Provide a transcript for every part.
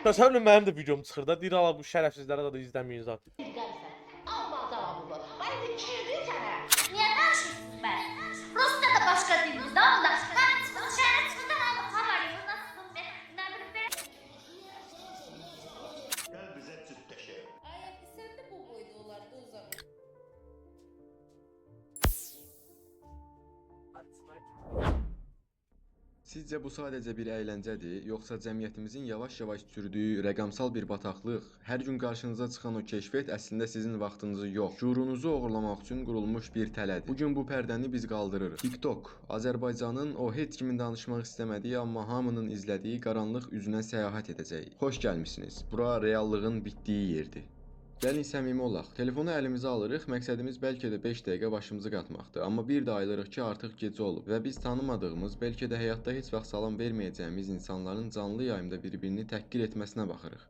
Təsəvvür mənim də videom çıxır da. Deyir ala bu şərəfsizlərə də izləməyin zat. Qərsən. Alma cavabı. Ay indi kirdi sənə. Niyə danışırsınız bəs? Rusca da başqa dildir də onda. Mən çıxdım, şəhərə çıxdım, amma xəbər yox, nasılsın, nə bilim, belə. Gel bize cütləşək. Ay, sən də bu boyda olardı o zaman. Sizcə bu sadəcə bir əyləncədir, yoxsa cəmiyyətimizin yavaş-yavaş çürüdüyü rəqəmsal bir bataqlıq, hər gün qarşınıza çıxan o keşfiyyat əslində sizin vaxtınızı yox, şüurunuzu oğurlamaq üçün qurulmuş bir tələdir. Bu gün bu pərdəni biz qaldırırıq. TikTok, Azərbaycanın o heç kimin danışmaq istəmədiyi, amma hamının izlədiyi qaranlıq üzünə səyahət edəcəyik. Xoş gəlmisiniz. Bura reallığın bitdiyi yerdir. Gəlin səmimi olaq. Telefonu əlimizə alırıq, məqsədimiz bəlkə də 5 dəqiqə başımızı qatmaqdır. Amma bir də ayılırıq ki, artıq gecə olub və biz tanımadığımız, bəlkə də həyatda heç vaxt salam verməyəcəyimiz insanların canlı yayımda bir-birini təhqir etməsinə baxırıq.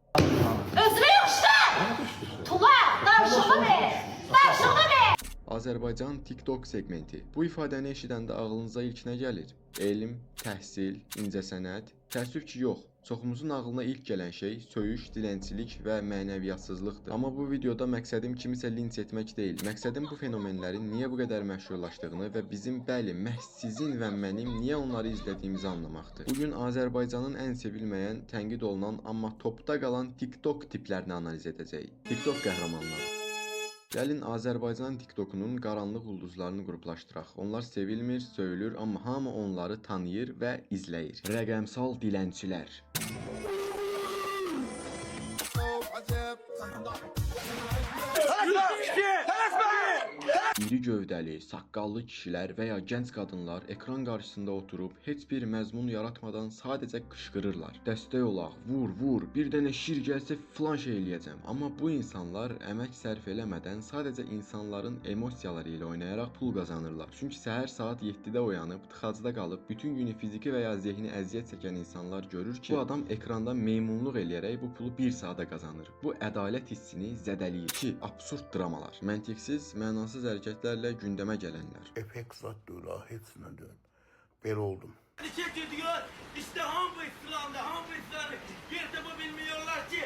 Özünə yığışdır. Tula, danışığını ver. Danışığını ver. Azərbaycan TikTok segmenti. Bu ifadəni eşidəndə ağlınıza ilk nə gəlir? Elm, təhsil, incəsənət? Təəssüf ki, yox. Çoxumuzun ağlına ilk gələn şey söyüş, dilənçilik və mənəviyyatsızlıqdır. Amma bu videoda məqsədim kimisə linç etmək deyil. Məqsədim bu fenomenlərin niyə bu qədər məşhurlaşdığını və bizim, bəli, məhz sizin və mənim niyə onları izlədiyimizi anlamaqdır. Bu gün Azərbaycanın ən sevilməyən, tənqid olunan, amma topda qalan TikTok tiplərini analiz edəcəyik. TikTok qəhrəmanları. Gəlin Azərbaycan TikTokunun qaranlıq ulduzlarını qruplaşdıraq. Onlar sevilmir, söyülür, amma hamı onları tanıyır və izləyir. Rəqəmsal dilənçilər. İri gövdəli, saqqallı kişilər və ya gənc qadınlar ekran qarşısında oturub heç bir məzmun yaratmadan sadəcə qışqırırlar. Dəstək olaq, vur, vur, bir dənə şir gəlsə filan şey eləyəcəm. Amma bu insanlar əmək sərf eləmədən sadəcə insanların emosiyaları ilə oynayaraq pul qazanırlar. Çünki səhər saat 7-də oyanıb, tıxacda qalıb bütün günü fiziki və ya zehni əziyyət çəkən insanlar görür ki, bu adam ekranda meymunluq eləyərək bu pulu 1 saata qazanır. Bu ədalət hissini zədələyir. 2. Absurd dramalar. Məntiqsiz, mənasız hərəkətlərlə gündəmə gələnlər. Efekt zat deyil ha, heç nə deyil. Belə oldum. Çekiyor. İşte hamı İslam'da, hamı İslam'da. Bir de bu bilmiyorlar ki.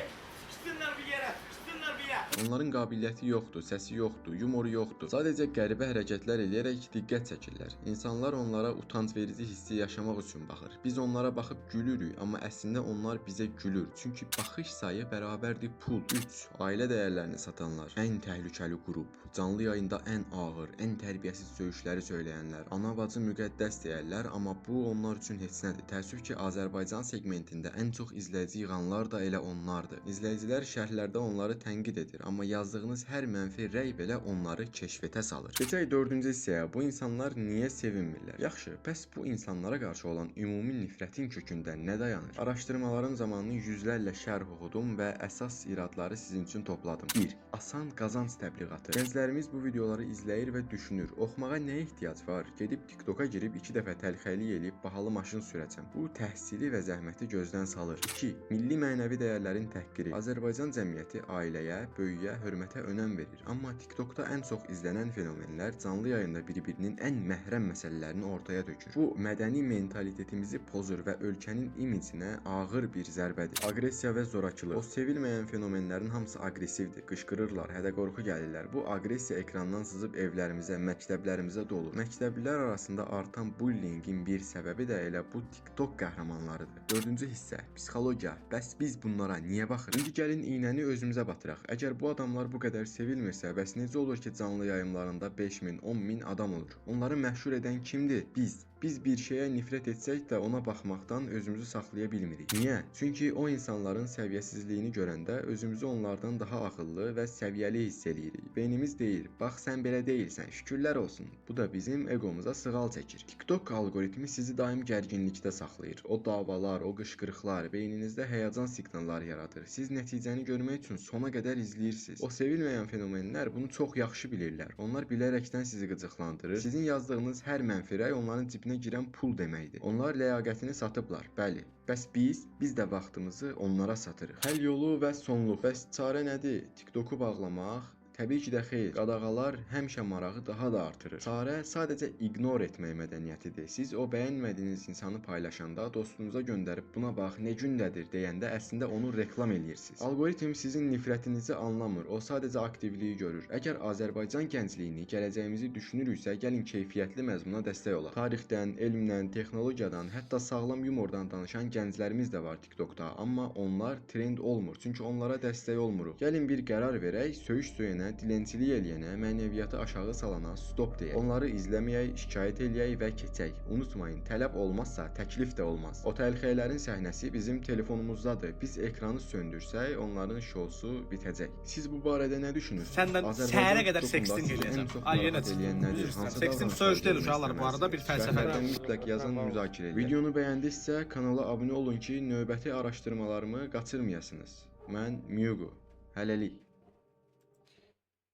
Sıkışsınlar bir yere, sıkışsınlar bir yere. Onların qabiliyyəti yoxdur, səsi yoxdur, yumoru yoxdur. Sadəcə qəribə hərəkətlər eləyərək diqqət çəkirlər. İnsanlar onlara utancverici hissi yaşamaq üçün baxır. Biz onlara baxıb gülürük, amma əslində onlar bizə gülür. Çünki baxış sayı bərabərdir pul. 3. Ailə dəyərlərini satanlar. Ən təhlükəli qrup. Canlı yayında ən ağır, ən tərbiyəsiz söyüşləri söyləyənlər. Ana bacı müqəddəs deyərlər, amma bu onlar üçün heç nədir. Təəssüf ki, Azərbaycan segmentində ən çox izləyici yığanlar da elə onlardır. İzləyicilər şərhlərdə onları tənqid edir, amma yazdığınız hər mənfi rəy belə onları keşfetə salır. Keçək dördüncü hissəyə. Bu insanlar niyə sevinmirlər? Yaxşı, bəs bu insanlara qarşı olan ümumi nifrətin kökündə nə dayanır? Araşdırmalarım zamanı yüzlərlə şərh oxudum və əsas iradları sizin üçün topladım. 1. Asan qazanc təbliğatı. Gənclərimiz bu videoları izləyir və düşünür. Oxumağa nəyə ehtiyac var? Gedib TikToka girib 2 dəfə təlxəlik eləyib bahalı maşın sürəcəm. Bu təhsili və zəhməti gözdən salır. 2. Milli mənəvi dəyərlərin təhqiri. Azərbaycan cəmiyyəti ailəyə, böyüyə, hörmətə önəm verir. Amma TikTokda ən çox izlənən fenomenlər canlı yayında bir-birinin ən məhrəm məsələlərini ortaya tökür. Bu mədəni mentalitetimizi pozur və ölkənin imicinə ağır bir zərbədir. Aqressiya və zorakılıq. O sevilməyən fenomenlərin hamısı aqressivdir. Qışqırırlar, hədə-qorxu gəlirlər. Bu aqressiya ekrandan sızıb evlərimizə, məktəblərimizə dolur. Məktəblilər arasında artan bullyingin bir səbəbi də elə bu TikTok qəhrəmanlarıdır. Dördüncü hissə, psixologiya. Bəs biz bunlara niyə baxırıq? İndi gəlin iynəni özümüzə batıraq. Əgər bu adamlar bu qədər sevilmirsə, bəs necə olur ki, canlı yayımlarında 5000, 10.000 adam olur? Onları məşhur edən kimdir? Biz. Biz bir şeyə nifrət etsək də ona baxmaqdan özümüzü saxlaya bilmirik. Niyə? Çünki o insanların səviyyəsizliyini görəndə özümüzü onlardan daha ağıllı və səviyyəli hiss eləyirik. Beynimiz deyir: "Bax sən belə deyilsən, şükürlər olsun." Bu da bizim egomuza sığal çəkir. TikTok alqoritmi sizi daim gərginlikdə saxlayır. O davalar, o qışqırıqlar beyninizdə həyəcan siqnalları yaradır. Siz nəticəni görmək üçün sona qədər izləyirsiniz. O sevilməyən fenomenlər bunu çox yaxşı bilirlər. Onlar bilərəkdən sizi qıcıqlandırır. Sizin yazdığınız hər mənfi rəy onların cibinə girən pul deməkdir. Onlar ləyaqətini satıblar. Bəli. Bəs biz də vaxtımızı onlara satırıq. Həll yolu və sonluq. Bəs çarə nədir? TikToku bağlamaq, Təbii ki də xeyr. Qadağalar həmişə marağı daha da artırır. Çarə sadəcə ignore etmək mədəniyyətidir. Siz o bəyənmədiyiniz insanı paylaşanda, dostunuza göndərib "Buna bax, nə gündədir" deyəndə əslində onu reklam eləyirsiniz. Alqoritm sizin nifrətinizi anlamır. O sadəcə aktivliyi görür. Əgər Azərbaycan gəncliyini, gələcəyimizi düşünürüksə, gəlin keyfiyyətli məzmuna dəstək olaq. Tarixdən, elmdən, texnologiyadan, hətta sağlam yumordan danışan gənclərimiz də var TikTokda, amma onlar trend olmur, çünki onlara dəstək olmuruq. Gəlin bir qərar verək, söyüş söyənə, dilənçilik eləyənə, mənəviyyatı aşağı salana stop deyək. Onları izləməyək, şikayət eləyək və keçək. Unutmayın, tələb olmazsa təklif də olmaz. O təlxəylərin səhnəsi bizim telefonumuzdadır. Biz ekranı söndürsək, onların şousu bitəcək. Siz bu barədə nə düşünürsünüz? Səndən Azərbaycan səhərə qədər TikTokunda sexting sizi ən eləyəcəm. çox Ay, yenə narahat çıxdım. eləyən nədir? Üzr istəyirəm. Hansı Sexting davranışlar söyüş deyil görmək uşaqlar, bu arada bir istəməzsiniz? fəlsəfədir. Şərhlərdən mütləq yazın, müzakirə edək. Videonu bəyəndinizsə kanala abunə olun ki, növbəti araşdırmalarımı qaçırmayasınız. Mən Myuqu. Hələlik.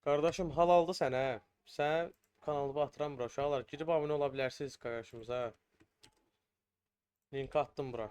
Qardaşım, halaldır sənə. Sən kanalı batıram bura uşaqlar. Girib abunə ola bilərsiniz qardaşımıza. Link attım bura.